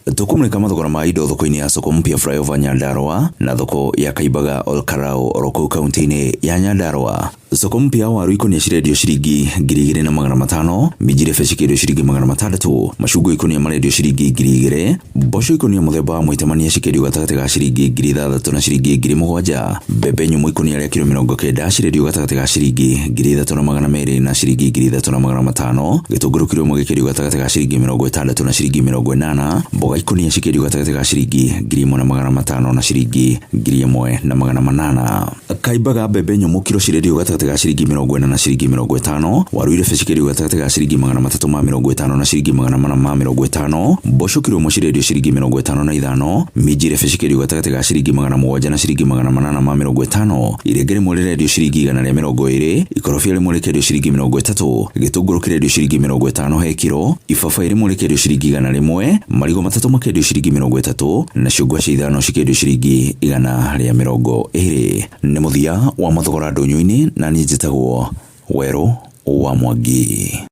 Tũkũmũrĩka mathogora ma indo thoko-inĩ ya soko mpya flyover Nyandarua na thoko ya Kaimbaga Olkarau oro kũu kaunti-inĩ ya Nyandarua. Soko mpya waru ikũnia cirendio ciringi 2500, minji rebe cikĩendio ciringi 600, macungwa ikũnia marendio ciringi 2000, mboco ikũnia mũthemba wa mwĩtemania cikĩendio gatagatĩ ga ciringi 6000 na ciringi 7000, mbembe nyũmũ ikũnia rĩa kiro 90 cirendio gatagatĩ ga ciringi 3200 na ciringi 3500, gĩtũngũrũ kiro ĩmwe gĩkĩendio gatagatĩ ga ciringi 60 na ciringi 80, mboga ikũnia cikĩendio gatagatĩ ga ciringi 1500 na ciringi 1800. Kaimbaga mbembe nyũmũ kiro cirendio gatagatĩ ga ciringi 40 na ciringi 50, waru irebe cikĩendio gatagatĩ ga ciringi 350 na ciringi 450, mboco kiro ĩmwe cirendio ciringi 55, minji irebe cikĩendio gatagatĩ ga ciringi 700 na ciringi 850, irenge rĩmwe rĩrendio ciringi 120, ikorobia rĩmwe rĩkendio ciringi 30, gĩtũngũrũ kĩrendio ciringi 50 he kiro, ibabaĩ rĩmwe rĩkendio ciringi 100, marigũ matatũ makendio ciringi 30, nacio ngwacĩ ithano cikĩendio ciringi 120. Nĩ mũthia wa mathogora ndũnyũ-inĩ na niĩ njĩtagwo Werũ wa Mwangi.